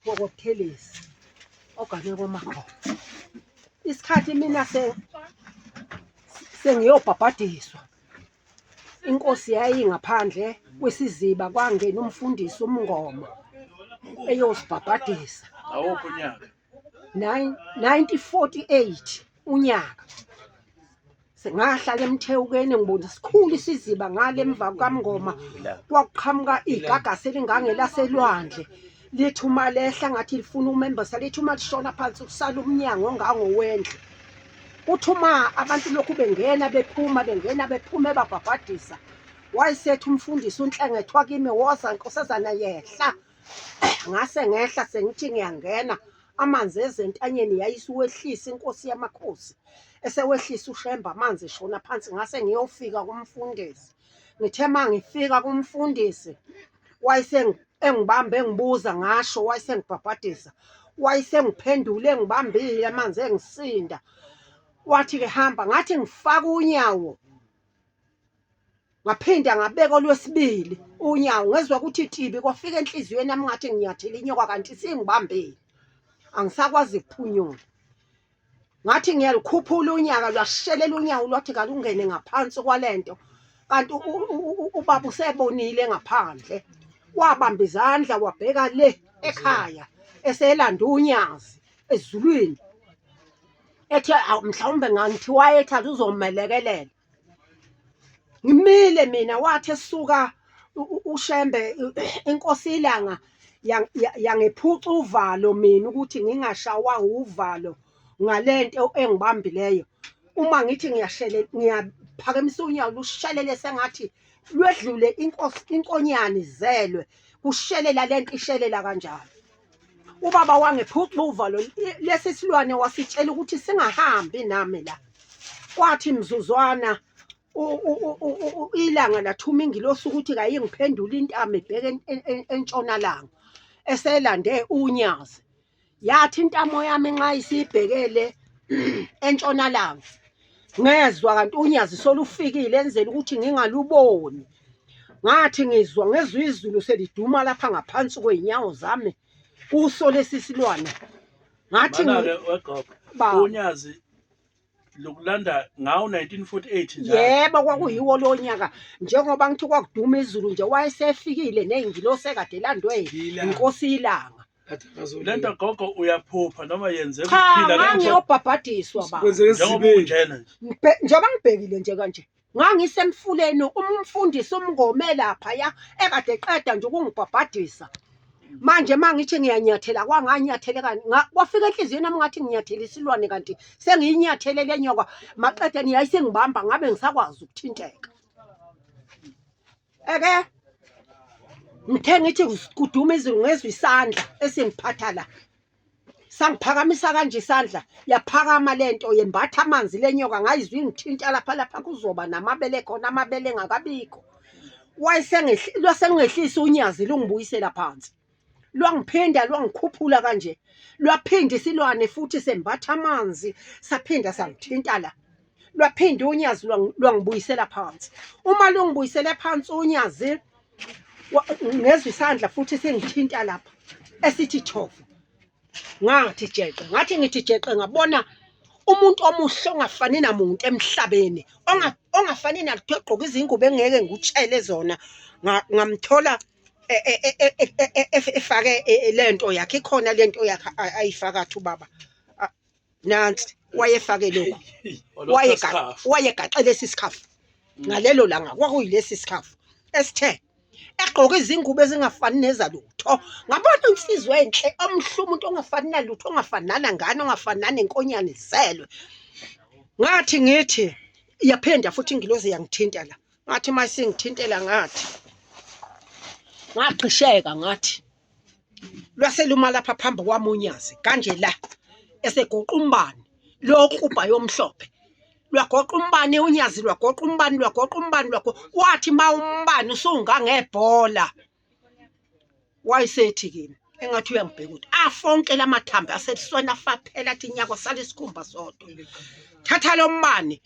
WakwaButhelezi ogane kwaMakhoba. Isikhathi mina sengiyobhabhadiswa, inkosi yayingaphandle kwesiziba kwangena umfundisi uMngoma eyosibhabhadisa. Awuphi unyaka? 1948 unyaka. Ngahlala emthewukeni ngibona sikhulu isiziba ngale emva kukaMngoma kwakuqhamuka igagasi elingangelaselwandle lithi uma lehla ngathi lifuna umembesa lithi uma lishona phansi kusala umnyango ongangowendlu. Kuthi uma abantu lokhu bengena bephuma bengena bephuma ebabhabhadisa wayesethi umfundisi uNhlengethwa kimi woza nkosazana yehla. Ngase ngehla sengithi ngiyangena amanzi ezentanyeni yayisiwehlisa inkosi yamakhosi esewehlisa uShembe amanzi eshona phansi ngase ngiyofika kumfundisi ngithe uma ngifika kumfundisi wayesengibamba engibuza ngasho wayesengibhabhadisa wayesengiphendule engibambile amanzi engisinda wathi-ke hamba ngathi ngifaka unyawo Ngaphinda ngabeka olwesibili unyawo ngezwa ukuthi tibi kwafika enhliziyweni yami ngathi nginyathela inyoka kanti isingibambile angisakwazi ukuphunyula ngathi ngiyalukhuphula unyaka lwashelela unyawo lwathi kalungene ngaphansi kwalento kanti ubaba usebonile ngaphandle wabamba izandla wabheka le ekhaya eselanda unyazi ezulwini ethe mhlawumbe ngangithi wayethatha uzomelekelela Ngimile mina wathi esuka uShembe inkosi iLanga yangephuca uvalo mina ukuthi ngingashawa uvalo ngalento engibambileyo. Uma ngithi ngiyashele ngiyaphakamisa unyawo lushelele sengathi lwedlule inkosi inkonyane izelwe kushelela lento ishelela kanjalo. Ubaba wangephuca uvalo lesi silwane wasitshela ukuthi singahambi nami la. Kwathi mzuzwana ilanga lathuma ingilosi ukuthi kayingiphendule intamo ibheke entshonalanga eselande unyazi. Yathi intamo yami nxa isibhekele entshonalanga ngezwa kanti unyazi solufikile enzela ukuthi ngingaluboni. Ngathi ngizwa ngezwa izulu seliduma lapha ngaphansi kwey'nyawo zami kuso lesi silwane. Ngathi Mana-ke wegogo Baba. unyazi lokulanda ngawo 1948 njalo. Yebo kwakuyiwo lo nyaka njengoba ngithi kwakuduma izulu nje wayesefikile ney'ngilosi ekade elandwe inkosi ilanga. Lento gogo uyaphupha noma yenzeka Cha uphila kanje ngangiyobhabhadiswa baba. Kwenzeka njengoba esizibeni. unjena nje. Njengoba ngibhekile nje kanje ngangisemfuleni umfundisi umngome laphaya ekade eqeda nje ukungibhabhadisa manje uma ngithi ngiyanyathela kwanganyathele kwafika enhliziyweni yami ngathi nginyathela isilwane kanti sengiyinyathele le nyoka maqede yayisengibamba ngabe ngisakwazi ukuthinteka eke ngithe ngithi kuduma izulu ngezwa isandla esingiphatha la Sangiphakamisa kanje isandla yaphakama lento yembatha amanzi lenyoka ngayizwa ingithinta lapha lapha kuzoba namabele khona amabele engakabikho. Lwasengehlisa unyazi lungibuyisela phansi. Lwangiphinda lwangikhuphula kanje. Lwaphinda isilwane futhi sembatha amanzi saphinda sangithinta la. Lwaphinda unyazi lwangibuyisela phansi. Uma lungibuyisele phansi unyazi ngezwa isandla futhi singithinta lapha esithi thofu ngathi jeqe ngathi ngithi jeqe ngabona umuntu omuhle ongafani namuntu emhlabeni ongafani nalutho egqoka izingubo engeke ngikutshele zona ngamthola e, e, e, efake lento yakhe ikhona lento yakhe ayifaka athi ubaba nansi wayefake lokhu wayegaxe lesi sikhafu ngalelo langa kwakuyilesi sikhafu esithe egqoke izingubo ezingafani nezalutho ngabona insizwa enhle omhle umuntu ongafani nalutho ongafani nangane ongafani nanenkonyane izelwe ngathi ngithi yaphinda futhi ingilozi yangithinta la ngathi uma isingithintela ngathi ngagqisheka ngathi lwaseluma lapha phambi kwami unyazi kanje la esegoqa umbani lo kubha yomhlophe lwagoqa umbani unyazi lwagoqa umbani lwagoqa umbani lwago wathi ma umbani usungangebhola wayesethi kimi engathi uyangibheka ukuthi afonke lamathambo asebusweni afaphela athi nyako sala isikhumba sodwa thatha lo mbani.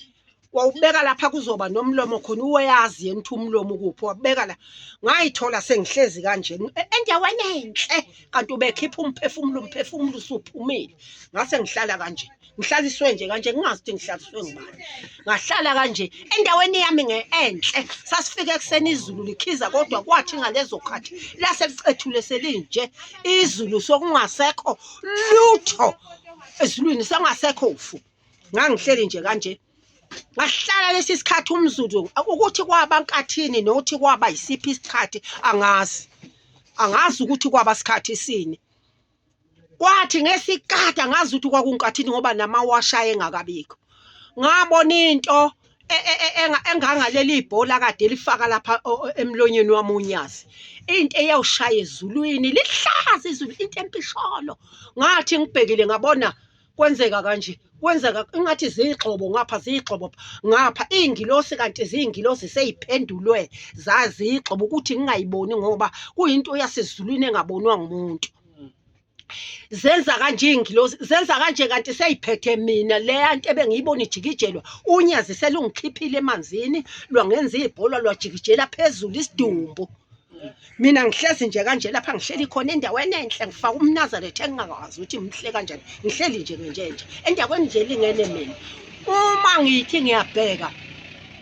Wawubeka lapha kuzoba nomlomo khona, uyazi yena ukuthi umlomo ukuphi, wabeka la. Ngayithola sengihlezi kanje endaweni enhle, kanti ubekhipha umphefumulo, umphefumulo usuphumile. Ngase ngihlala kanje, ngihlaliswe nje kanje, ngingazi ukuthi ngihlaliswe ngubani. Ngahlala kanje endaweni yami nge-enhle. Sasifike ekuseni izulu likhiza, kodwa kwathi ngalezo khathi lase licethule selinje izulu, sokungasekho lutho ezulwini, sengasekho ufu. Ngangihleli nje kanje, ngahlala lesi sikhathi umzuzu, ukuthi kwaba nkathini nokuthi kwaba yisiphi isikhathi angazi, angazi ukuthi kwaba sikhathi sini. Kwathi ngesikade angazi ukuthi kwakunkathini ngoba namawasha ayengakabikho. Ngabona into engangaleli ibhola kade lifaka lapha emlonyeni wami unyazi, into eyawushaya ezulwini lihlaza izulu, into empisholo. Ngathi ngibhekile ngabona kwenzeka kanje, kwenzeka ingathi ziyigxobo ngapha, ziyigxobo ngapha, iy'ngilosi kanti ziy'ngilosi sey'phendulwe zaziyigxobo ukuthi ngingayiboni ngoba kuyinto yasezulwini engabonwa ngumuntu. Zenza kanje iy'ngilosi, zenza kanje kanti seyiphethe mina leya nto ebengiyibona ijikijelwa unyazi selungikhiphile emanzini, lwangenza ibhola lwajikijela phezulu isidumbu. Mina ngihlezi nje kanje lapha ngihleli khona endaweni enhle, ngifaka umNazaretha engingakwazi ukuthi mhle kanjani, ngihleli nje ngenjenje endaweni nje elingene mina. Uma ngithi ngiyabheka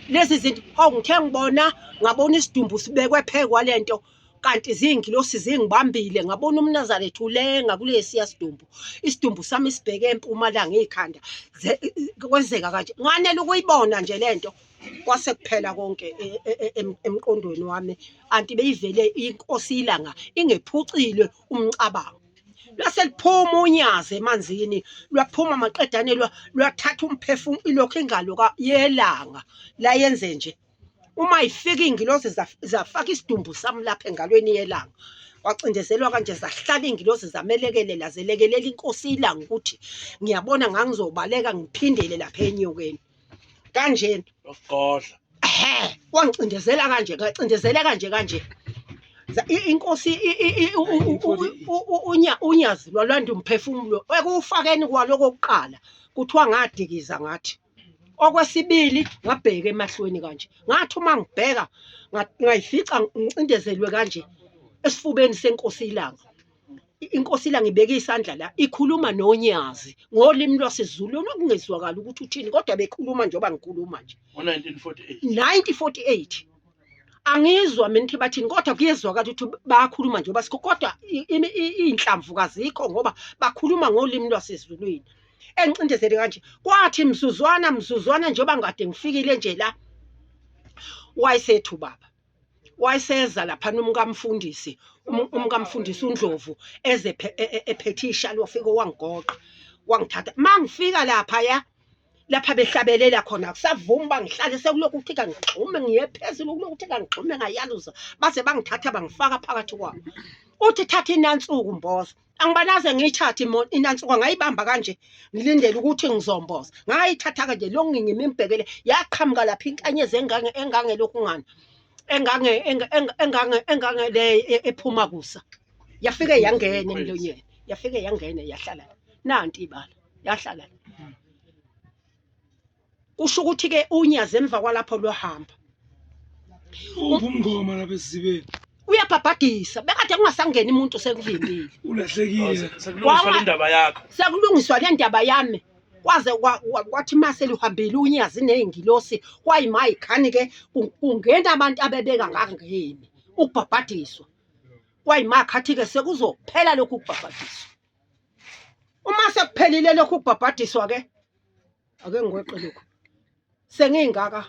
lezi zinto, hawu, ngithe ngibona ngabona isidumbu sibekwe phezu kwalento, kanti zingilosi zingibambile. Ngabona umNazaretha ulenga kulesiya sidumbu, isidumbu sami sibheke empumalanga ikhanda. Kwenzeka kanje, nganele ukuyibona nje lento, kwase kuphela konke emqondweni wami. Anti beyivele inkosi ilanga ingephucile umcabango. Lwase liphuma unyazi emanzini, lwaphuma maqedane lwathatha umphefumulo, ilokhu ingalo yelanga layenze nje. Uma ifika iy'ngilosi zafaka isidumbu sami lapha engalweni yelanga, kwacindezelwa kanje, zahlala iy'ngilosi zamelekelela, zelekelela inkosi ilanga ukuthi ngiyabona ngangizobaleka ngiphindele lapha enyokeni kanjena. Wakugodla. Ehhe, wangicindezela kanje, ngacindezela kanje kanje. Inkosi unyazi lwalanda umphefumulo ekuwufakeni kwalo kokuqala, kuthiwa ngadikiza ngathi. Okwesibili ngabheka emahlweni kanje, ngathi uma ngibheka ngayifica ngicindezelwe kanje esifubeni senkosi ilanga. Inkosi ilanga ibeke isandla la, ikhuluma nonyazi ngolimi lwasiZulu okungezwakali ukuthi uthini, kodwa bekhuluma njengoba ngikhuluma nje. Ngo-1948. 1948. Angizwa mina ukuthi bathini, kodwa kuyezwakala ukuthi bayakhuluma njengoba sikho, kodwa iy'nhlamvu kazikho ngoba bakhuluma ngolimi lwasezulwini. Engicindezele kanje, kwathi mzuzwana mzuzwana njengoba ngikade ngifikile nje la, wayesethu baba wayeseza laphana umkamfundisi, umkamfundisi uNdlovu eze ephethe ishali, wafika wangigoqa wangithatha. Mangifika lapha ya lapha behlabelela khona, akusavumi uba ngihlale, sekulokhu kuthi kangigxume ngiye phezulu, kulokhu kuthi kangigxume ngayaluza, baze bangithatha bangifaka phakathi kwabo. Uthi thatha inansuku mboza, angibanaze ngiyithathe inansuku, ngayibamba kanje ngilindele ukuthi ngizomboza, ngayithatha kanje lokhu ngimi ngibhekele, yaqhamuka lapha inkanyezi engange engange lokhu ngani engange engange engange le ephuma kusa, yafike yangena emlonyeni, yafike yangena yahlala nanti ibala yahlala. Kusho ukuthi ke unyazi emva kwalapho lwahamba. Uphi umngoma lapha esizibeni? Uyabhabhadisa, bekade kungasangeni umuntu sekuvimbile. Ulahlekile. Sekulungiswa le ndaba yakho. Sekulungiswa le ndaba yami. Kwaze kwathi mase luhambile unyazi nezingilosi, kwayima ikhani ke kungena abantu abebeka ngangeni ukubhabhadiswa. Kwayima khathi ke sekuzophela lokhu kubhabhadiswa. Uma sekuphelile lokhu kubhabhadiswa ke, ake ngikweqe lokhu, sengingaka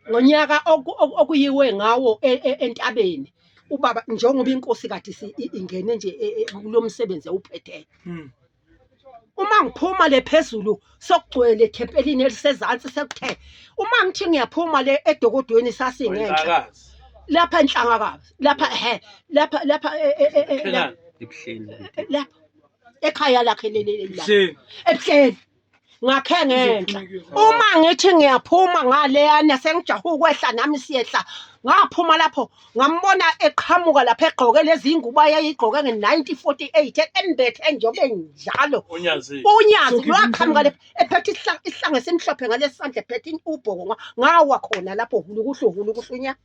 ngonyaka okuyiwe ngawo entabeni ubaba, njengoba inkosi kade ingene nje kulo msebenzi ewuphetheyo. Uma ngiphuma le phezulu sokugcwele ethempelini elisezansi, sekuthe uma ngithi ngiyaphuma le edokodweni sasingenhla lapha enhlangakazi lapha, ehe, lapha lapha Khenani. Ebuhleni, lapha ekhaya lakhe leli la ebuhleni. Ngakhe ngenhla. Uma ngithi ngiyaphuma ngaleyana sengijaha ukwehla nami siyehla. Ngaphuma lapho ngambona eqhamuka lapha egqoke lezi ngubo ayeyigqoke nge-1948 embethe njengoba enjalo. Unyazi. Unyazi lwaqhamuka lapha ephethe isihlangu esimhlophe ngalesi sandla ephethe ubhoko ngawa khona lapho hulukuhlu hulukuhlu nya.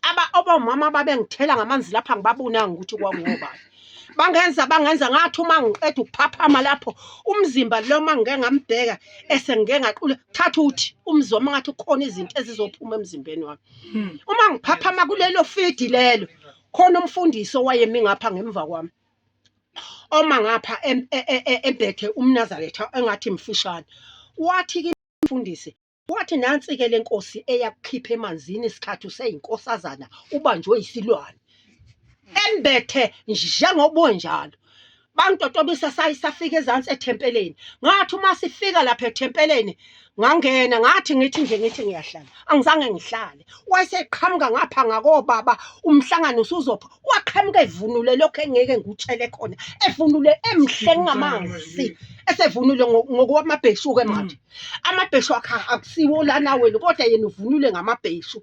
Aba obomama babengithela ngamanzi lapha ngibabonanga ukuthi kwakungobani. Bangenza bangenza ngathi uma ngiqeda ukuphaphama lapho umzimba lo uma ngike ngambheka esengike ngaqula thatha uthi umzwa uma ngathi kukhona izinto ezizophuma emzimbeni wami. Uma ngiphaphama kulelo fidi lelo khona umfundisi owayemi ngapha ngemva kwami. Oma ngapha embethe umNazaretha engathi mfushane. Wathi kimi mfundisi Wathi nansi-ke le nkosi eyakukhipha emanzini isikhathi useyinkosazana ubanjwe yisilwane. Embethe njengoba unjalo. Bangitotobisa safika ezansi ethempeleni. Ngathi uma sifika lapha ethempeleni ngangena ngathi ngithi nje ngithi ngiyahlala. Angizange ngihlale. Wayeseqhamuka ngapha ngakobaba umhlangano usuzopha. Waqhamuka evunule lokho engeke ngikutshele khona. Evunule emhle ngingamazi. Esevunule ngokwamabheshu-ke manje. Amabheshu akhe akusiwo lana wena kodwa yena uvunule ngamabheshu.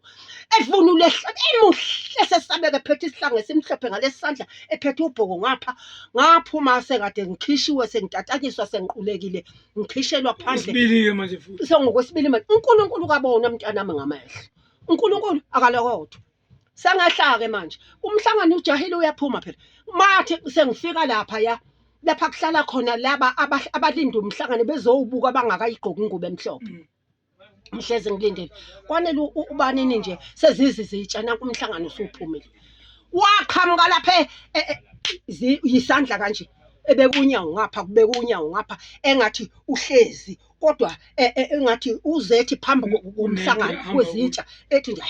Evunule emuhle sesabeka ephethe isihlangu esimhlophe ngalesi sandla ephethe ubhoko ngapha. Ngaphuma sekade ngikhishiwe sengitatanyiswa sengiqulekile ngikhishelwa phandle. Isibili-ke manje futhi. Sengokwesibili manje uNkulunkulu kabona mntanami ngamehlo. uNkulunkulu akalokothwa. Sengehla-ke manje umhlangano ujahile uyaphuma phela. Mathi sengifika lapha ya lapha kuhlala khona laba abalinda umhlangano bezowubuka bangakayigqoki ingubo emhlophe. Ngihlezi ngilindile. Kwanele ubanini nje sezizi zitsha nanku umhlangano usuphumile. Waqhamuka lapha e, e, yisandla kanje ebeka unyawo ngapha kubeka unyawo ngapha engathi uhlezi kodwa e, engathi uzethi phambi komhlangano kwezitsha ethi nje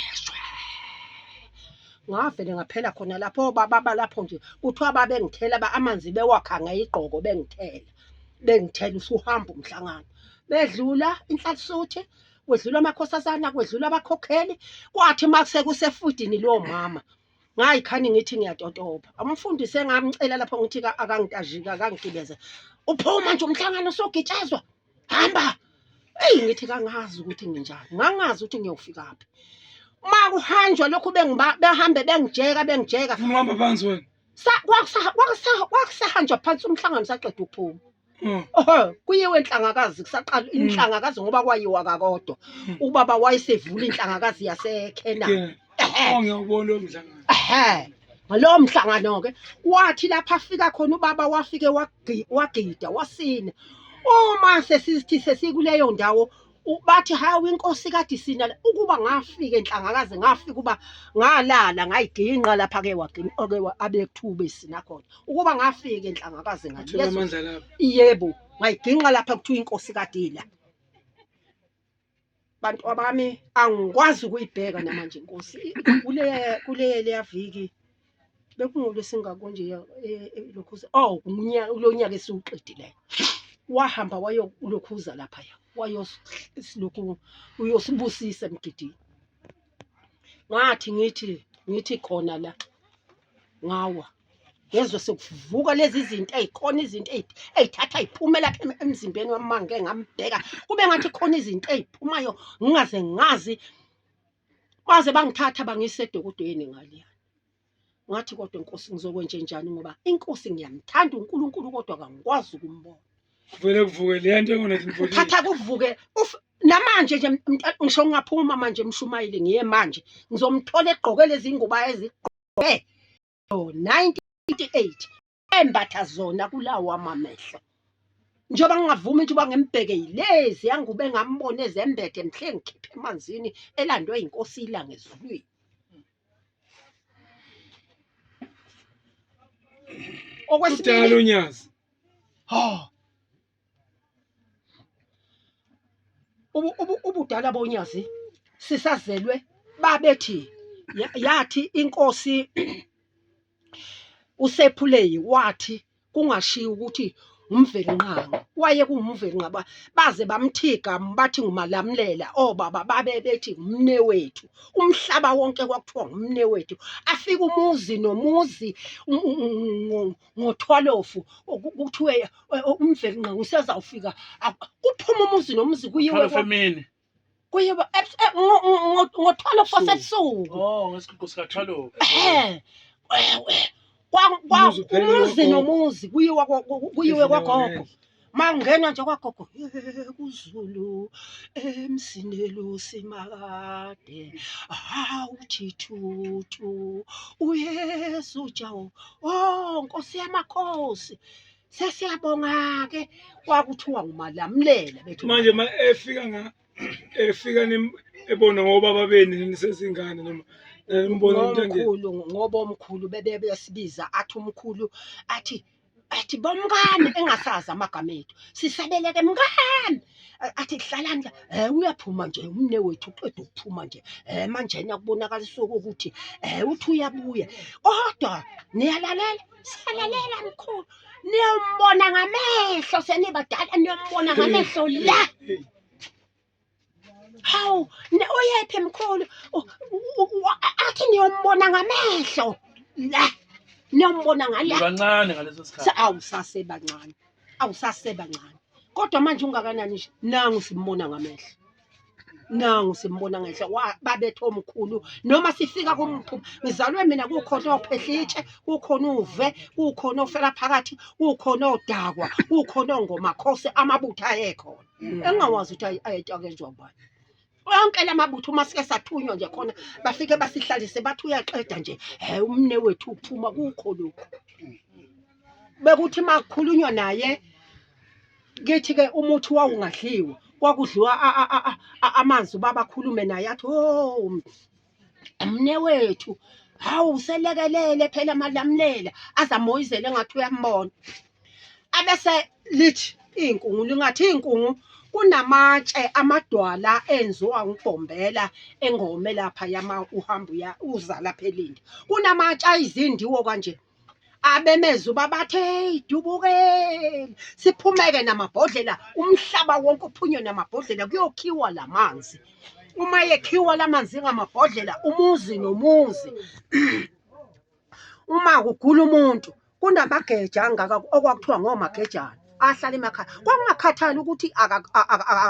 ngavele ngaphela khona lapho obaba balapho nje kuthiwa babengithela amanzi bewakha ngeyigqoko bengithela bengithela usuhamba umhlangano bedlula inhlalisuthi kwedlula amakhosazana kwedlula abakhokheli kwathi uma sekusefudini lowo mama ngayikhani ngithi ngiyatotoba umfundisi engamcela lapho ngithi akangitajika akangigibeze uphuma nje umhlangano usogitshezwa hamba eyi ngithi kangazi ukuthi nginjani ngangazi ukuthi ngiyofikaphi uma kuhanjwa lokhu behambe bengijeka bengijeka uhamba phansi wena kwakusahanjwa phansi umhlangano saqeda ukuphuma Oh, kuyiwe inhlangakazi kusaqala inhlangakazi ngoba kwayiwa kakodwa. Ubaba wayesevula inhlangakazi yaseKhenani. Ehe. Oh, ngiyawubona lowo mhlangano. Ehe. Ngalowo mhlangano ke wathi lapha afika khona ubaba wafike wagida wasina. Uma sesithi sesikuleyo ndawo bathi hawu inkosi kade isina la." Ukuba ngafika enhlangakazi ngafika uba ngalala ngayiginqa lapha ke waginqa ke abekuthuba isina khona. Ukuba ngafika enhlangakazi ngathi Uthola amandla lapho. Yebo, ngayiginqa lapha kuthiwa inkosi kade ila. Bantu abami angikwazi ukuyibheka namanje inkosi. Kule kule leya viki bekungolwesingako nje lokhuza oh ngunyaka ulonyaka esiwuqedileyo. Wahamba wayolokhuza laphaya wayosilokhu uyosibusisa emgidini. Ngathi ngithi ngithi khona la ngawa ngezwe sekuvuka lezi zinto ey'khona izinto ey'thatha y'phume lapha emzimbeni wami uma ngike ngambheka kube ngathi khona izinto ey'phumayo ngingaze ngazi baze bangithatha bangise edokodweni ngaliya ngathi kodwa inkosi ngizokwenjenjani ngoba inkosi ngiyamthanda uNkulunkulu kodwa kangikwazi ukumbona Kuvele kuvuke le nto engo-1948. Thatha kuvuke namanje nje ngisho ngingaphuma manje emshumayeli ngiye manje ngizomthola egqoke lezi ngubo ayezigqoke ngo-1988 embatha zona kulawo amamehlo njengoba ngingavumi nje uba ngimbheke yilezi yangubo engambona ezembethe mhle ngikhiphe emanzini elandwe yinkosi ilanga ezulwini Kudala okwesibili unyazi. Ha. Ubudala bonyazi sisazelwe babethi yathi inkosi uSephuleyi wathi kungashiwo ukuthi Ngumvelinqangi waye kuwumvelinqaba baze bamthi igama bathi nguMalamlela obaba babe bethi ngumne wethu umhlaba wonke kwakuthiwa ngumne wethu afike umuzi nomuzi ngothwalofu kuthiwe umvelinqangi usezawufika kuphuma umuzi nomuzi kuyiwe emini kuyiwe ngothwalofu wasebusuku. Oh, ngesiququ sikathwalofu. Ehhe. Umuzi nomuzi kuyiwa kuyiwe kwagogo. Mangena nje kwagogo kuZulu emsinelu simakade awuthi thuthu uYesu jawo oh Nkosi yamakhosi sesiyabonga ke kwakuthiwa nguMalamlela bethu manje ma efika nga efika ebona ngobaba beni nisezingane noma nimbona umuntu omkhulu ngoba omkhulu bebe besibiza athi umkhulu athi athi bomkami engasazi amagama ethu sisabeleke mkami athi hlalani la eh uyaphuma nje umne wethu uqeda ukuphuma nje eh manje nakubonakala isuku ukuthi eh uthi uyabuya kodwa niyalalela siyalalela mkhulu niyombona ngamehlo senibadala niyombona ngamehlo la hawu uyephi mkhulu athi niyombona ngamehlo la niyombona ngala bancane ngaleso sikhathi awusasebancane awusasebancane kodwa manje ungakanani nje nangu simbona ngamehlo nangu simbona ngenhla babethe omkhulu noma sifika kumphuma ngizalwe mina kukhona ophehlitshe kukhona uve kukhona ofela phakathi kukhona odakwa kukhona ongomakhosi amabutho ayekhona engingawazi ukuthi ayetakezwa ubani onke la mabutho uma sike sathunywa nje khona bafike basihlalise bathi uyaqeda nje he umne wethu uphuma kukho lokhu bekuthi uma kukhulunywa naye kithi-ke umuthi wawungadliwa kwakudliwa amanzi ubaba akhulume naye athi oh mne wethu hawu uselekelele phela malamlela azamoyizele engathi uyambona abese lithi iy'nkungu lingathi iy'nkungu kunamatshe amadwala enziwa ngubhombela engome lapha yama uhamba uya uza lapha elindi kunamatshe ayizindiwo kanje abemeza uba bathi hey dubukeni siphumeke namabhodlela umhlaba wonke uphunywe namabhodlela kuyokhiwa lamanzi uma yekhiwa lamanzi ngamabhodlela umuzi nomuzi uma kugula umuntu kunamageja angaka okwakuthiwa ngomagejana ahlala emakhaya kwakungakhathali ukuthi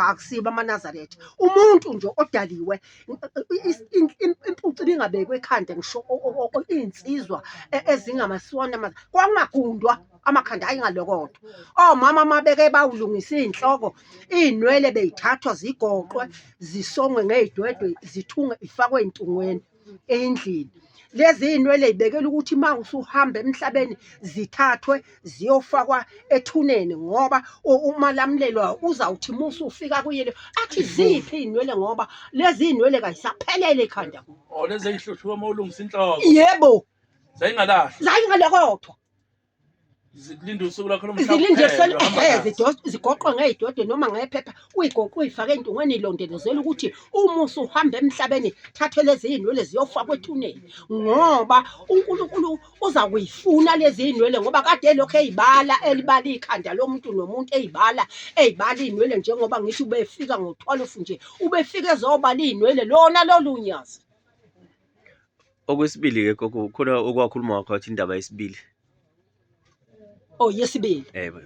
akusibo amaNazaretha umuntu nje odaliwe impucu ibingabekwe ekhanda ngisho iy'nsizwa e, ezingamasiwana kwakungagundwa amakhanda ayingalokodwa omama mabeke bawulungisa iy'nhloko iy'nwele beyithathwa zigoqwe zisongwe ngey'dwedwe zithungwe ifakwe ey'ntungweni endlini lezi iy'nwele y'bekela ukuthi uma usuhamba emhlabeni zithathwe ziyofakwa ethuneni ngoba umalamulelwa uzawuthi uma usufika kuyele athi ziphi iy'nwele ngoba lezi iy'nwele kayisaphelele ekhanda kubo. Oh lezi ey'hluthuka uma ulungisa inhloko. Yebo. Zayingalahlwa. Zayingalokothwa. Zilinde usuku lwakho lomhlaba. Zilinde kuphela, uhamba nazo. zigoqwe ngey'dwedwe noma ngephepha uyigoqe uyifake entungweni ilondolozela ukuthi uma usuhamba emhlabeni thathe lezi iy'nwele ziyofakwa ethuneni ngoba uNkulunkulu uza kuyifuna lezi iy'nwele ngoba kade elokhu eyibala elibala ikhanda lomuntu nomuntu eyibala eyibala iy'nwele njengoba ngithi ubefika ngo-12 nje ubefika ezobala iy'nwele lona lolu nyazi. Okwesibili-ke gogo khona okwakhuluma ngakho wathi indaba yesibili. Oh yesibili. Yebo.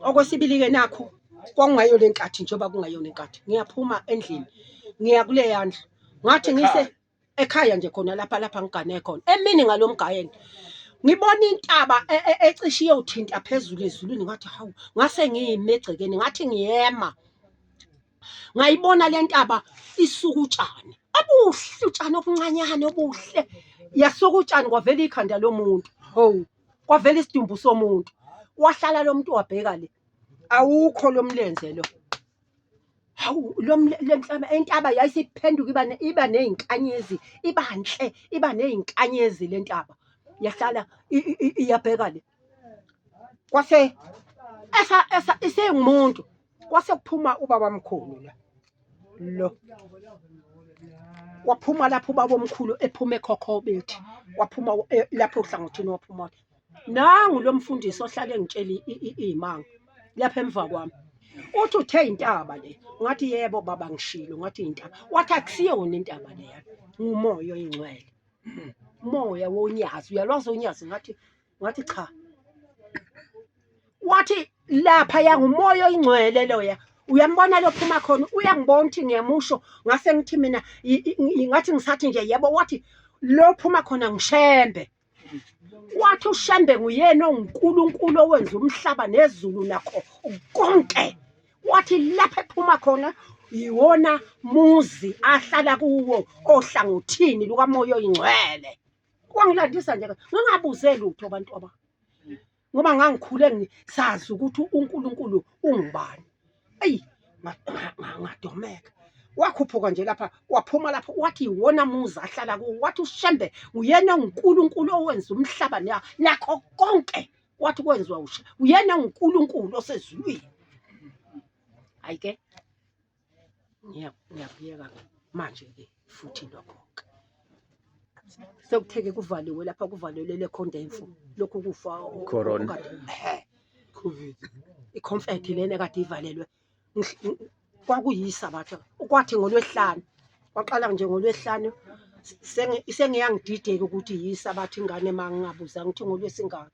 Okwesibili-ke nakhu kwakungayona inkathi njengoba kungayona inkathi. Ngiyaphuma endlini ngiya kuleya ndlu. Ngathi ngise ekhaya nje khona lapha lapha ngigane khona. Emini ngalo mgayeni. Ngibona intaba e, e, ecishe iyothinta phezulu ezulwini ngathi hawu ngase ngiyime egcekeni ngathi ngiyema. Ngayibona le ntaba isuka utshani obuhle utshani obuncanyana obuhle yasuka utshani kwavela ikhanda lomuntu ho kwavela isidumbu somuntu wahlala lo muntu wabheka le awukho lo mlenze lo hawu lo le nhlaba intaba yayisiphenduka iba iba nezinkanyezi iba nhle iba nezinkanyezi le ntaba yahlala iyabheka le kwase esa esa isengumuntu kwase kuphuma ubaba mkhulu la lo waphuma lapho ubaba omkhulu ephuma ekhokhobethi waphuma e, lapho ohlangothini waphuma Nangu lo mfundisi ohlale engitshela iy'manga lapha emva kwami. Uthi uthe intaba le. Ngathi yebo baba ngishilo ngathi intaba. Wathi akusiyona intaba leya. Ngumoya oyingcwele. Umoya wonyazi uyalwazi unyazi ngathi ngathi cha. Wathi lapha yangumoya oyingcwele loya. Uyambona lo phuma khona uyangibona ukuthi ngiyamusho ngase ngithi mina ngathi ngisathi nje yebo wathi lo phuma khona ngishembe. Wathi uShembe nguyena onguNkulunkulu owenza umhlaba nezulu nakho konke. Wathi lapho ephuma khona yiwona muzi ahlala kuwo ohlangothini lukaMoya oyiNgcwele. Wangilandisa nje ngingabuze lutho abantu aba. Ngoba ngangikhule ngisazi ukuthi uNkulunkulu ungubani. Eyi ngadomeka. Wakhuphuka nje lapha waphuma lapho wathi iwona muzi ahlala kuwo wathi uShembe uyena uNkulunkulu owenza umhlaba nakho konke wathi kwenziwa ushe uyena uNkulunkulu osezulwini. Hayi ke ngiyakuyeka manje ke futhi lokho ke sekutheke kuvaliwe lapha kuvalelwe le khondemfu lokhu kufa Corona. Covid. I-comfort lena kade ivalelwe kwakuyisabatha kwathi ngolwesihlanu kwaqala nje ngolwesihlanu sengiyangidideka ukuthi yisabatha ingane uma ngingabuza ngithi ngolwesingaki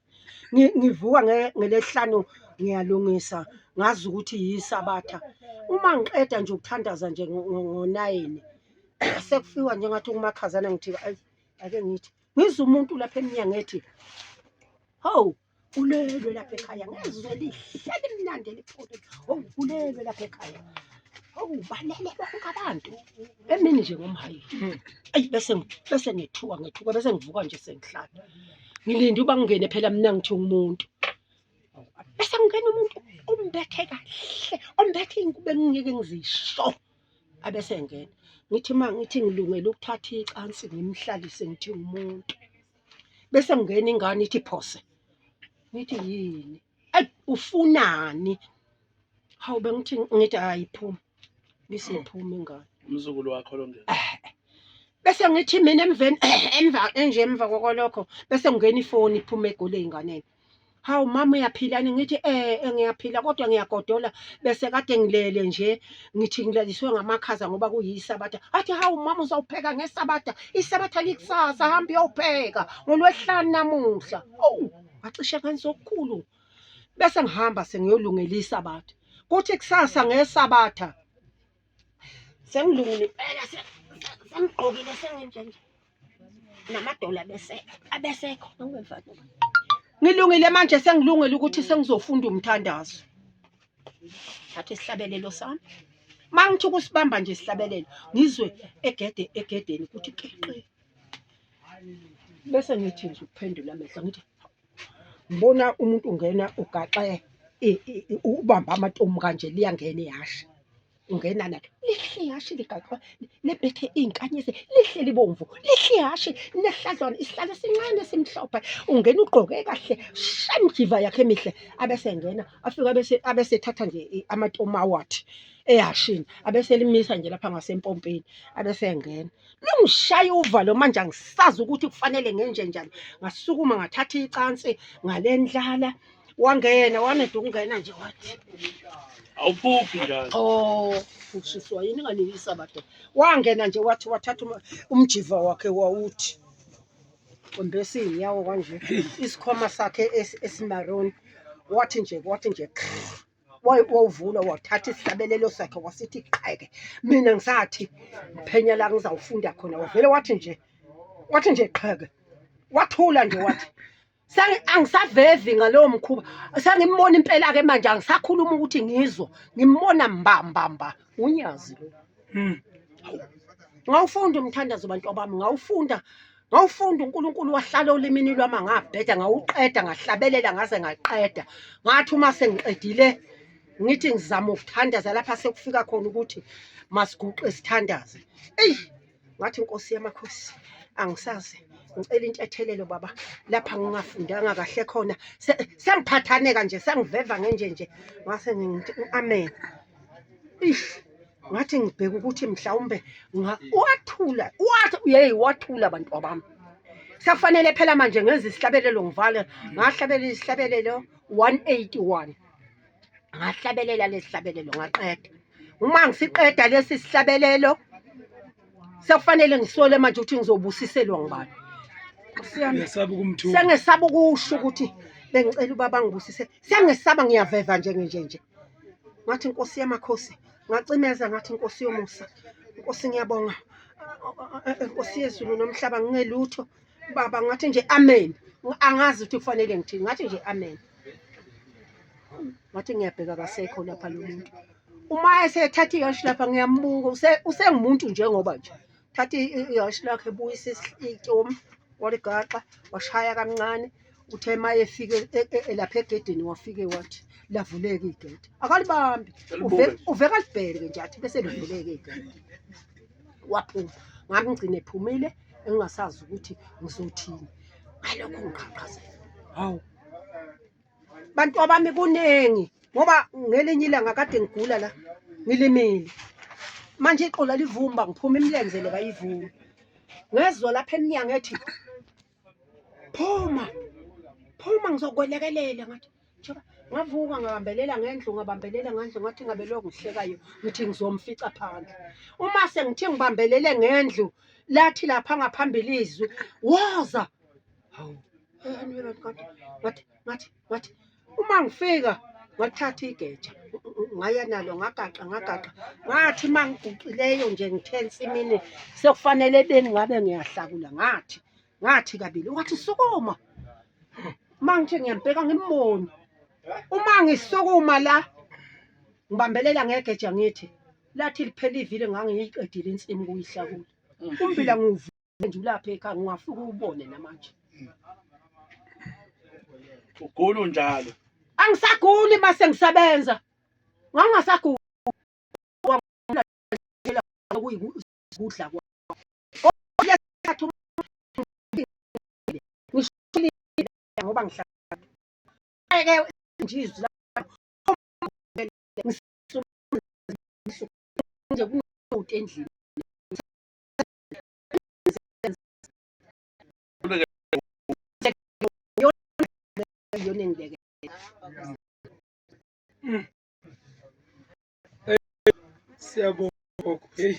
ngivuka ngelesihlanu ngiyalungisa ngazi ukuthi yisabatha uma ngiqeda nje ukuthandaza nje ngo-9 sekufiwa nje ngathi kumakhazana ngithi ayi ake ngithi ngizwe umuntu lapha emnyango ethi hawu kulelwe lapha ekhaya ngezwe lihle limnandi eliphole hawu kulelwe lapha ekhaya hawu balele bonke abantu emini nje ngomhayi ayi bese bese ngethuka ngethuka bese ngivuka nje sengihlala ngilinde uba ngingene phela mina ngithi umuntu bese ngingena umuntu ombethe kahle ombethe iy'ngubo engingeke ngizisho abese engena ngithi uma ngithi ngilungele ukuthatha icansi ngimhlalise ngithi umuntu bese ngena ingane ithi phose ngithi yini ayi ufunani hawu bengithi ngithi hayi phuma bese iphuma ingane Umzukulu wakho lo ngena. Bese ngithi mina emveni emva enje emva kokolokho bese ngingena ifoni iphuma egoli ey'nganeni. Hawu mama uyaphilani? Ngithi eh ngiyaphila kodwa ngiyagodola bese kade ngilele nje ngithi ngilaliswe ngamakhaza ngoba kuyisabatha. Athi hawu mama uzawupheka ngesabatha, isabatha likusasa hamba uyopheka ngolwesihlanu namuhla. Owu ngacishe ngenza okukhulu. Bese ngihamba sengiyolungela isabatha. Kuthi kusasa ngesabatha sengilungile impela sengigqokile senginje nje namadola bese abesekho ngilungile manje sengilungele ukuthi sengizofunda umthandazo thatha isihlabelelo sami mangithi ukusibamba nje isihlabelelo ngizwe egede egedeni ukuthi keqe bese ngithi nje ukuphendula amehlo ngithi ngibona umuntu ungena ugaxe ubamba amatomu kanje liyangena ihhashi ungena nalo lihle ihhashi ligaxwa lebethe iy'nkanyezi lihle libomvu lihle ihhashi nehladlwana isihlalo esincane esimhlophe ungena ugqoke kahle shemjiva yakhe emihle abese engena afike abese abesethatha nje amatomu awathi ehhashini abese elimisa nje lapha ngasempompini abese engena Lungishaya uvalo manje angisazi ukuthi kufanele ngenje njani. Ngasukuma ngathatha icansi ngalendlala wangena waneda ukungena nje wathi Awuphuphi njalo. Oh, ushiswa yini nganiyisa bade. Wangena nje wathi wathatha umjiva wakhe wawuthi wembesa iy'nyawo kanje isikhwama sakhe esimaroni wathi nje wathi nje wawuvula wathatha isihlabelelo sakhe wasithi qheke mina ngisathi ngiphenya la ngizawufunda khona wavele wathi nje wathi nje qheke wathula nje wathi angisavevi ngalowo mkhuba sengimbona impela-ke manje angisakhuluma ukuthi ngizwa ngimbona mbambamba unyazi lo. Ngawufunda umthandazo bantu bami ngawufunda ngawufunda uNkulunkulu wahlala olimini lwami ngabheda ngawuqeda ngahlabelela ngaze ngaqeda ngathi uma sengiqedile ngithi ngizama ukuthandaza lapha sekufika khona ukuthi masiguqe sithandaze eyi ngathi nkosi yamakhosi angisazi ngicela intethelelo baba lapha ngingafundanga kahle khona sengiphathaneka nje sengiveva ngenje nje ngase ngithi amen ish ngathi ngibheka ukuthi mhlawumbe wathula wathi yeyi wathula bantu bami. Sekufanele phela manje ngenze isihlabelelo ngivale. Ngahlabelela isihlabelelo 181. Ngahlabelela lesihlabelelo ngaqeda. Uma ngisiqeda lesi sihlabelelo sekufanele ngisole manje ukuthi ngizobusiselwa ngubani. Nkosi yami. Ngesaba ukumthuka. Sengesaba ukusho ukuthi bengicela ubaba angibusise. Sengesaba ngiyaveva nje nje nje. Ngathi Nkosi yamakhosi, ngacimeza ngathi Nkosi yomusa. Nkosi ngiyabonga. Nkosi yezulu nomhlaba ngingelutho. Baba ngathi nje amen. Angazi ukuthi kufanele ngithini. Ngathi nje amen. Ngathi ngiyabheka kasekho lapha lo muntu. Uma esethatha ihhashi lapha ngiyambuka usengumuntu njengoba nje. Thatha ihhashi lakhe ebuyisa itomu waligaxa washaya kancane uthe uma efike e, e, e, lapha egedini wafike wathi lavuleka igede akalibambi uveka alibheke nje athi bese livuleka igede waphuma ngamgcina ephumile engingasazi ukuthi ngizothini ngalokho ngiqhaqhazela hawu bantu abami kuningi ngoba ngelinye ilanga kade ngigula la ngilimile manje iqola livumba ngiphuma imilenze le kayivumi ngezwa lapha emnyango ethi phuma phuma ngizokwelekelela ngathi njengoba ngavuka ngabambelela ngendlu ngabambelela ngendlu ngathi ngabe lokhu ngihlekayo ngithi ngizomfica phandle uma sengithi ngibambelele ngendlu lathi lapha ngaphambili izwi woza hawu ngathi ngathi ngathi uma ngifika ngathatha igeja ngaya nalo ngagaqa ngagaqa ngathi uma ngiguqileyo nje ngithe ensimini sekufanele ebeni ngabe ngiyahlakula ngathi ngathi kabili wathi sukuma uma ngithi ngiyambheka ngimboni uma ngisukuma la ngibambelela ngegeja ngithi lathi liphela ivile ngangiyiqedile insimu kuyihlakula umbila ngiwuvu nje ulapha ekhaya ngingafika uwubone namanje Ugula unjalo. Angisaguli mase ngisebenza. Ngangingasaguli. Kuyikudla kwami. Kodwa lesikhathi ngisho ngoba ngihlala. Ke nje izwi nje kunomuntu endlini. Iyona engileke. Siyabonga gogo. Hey.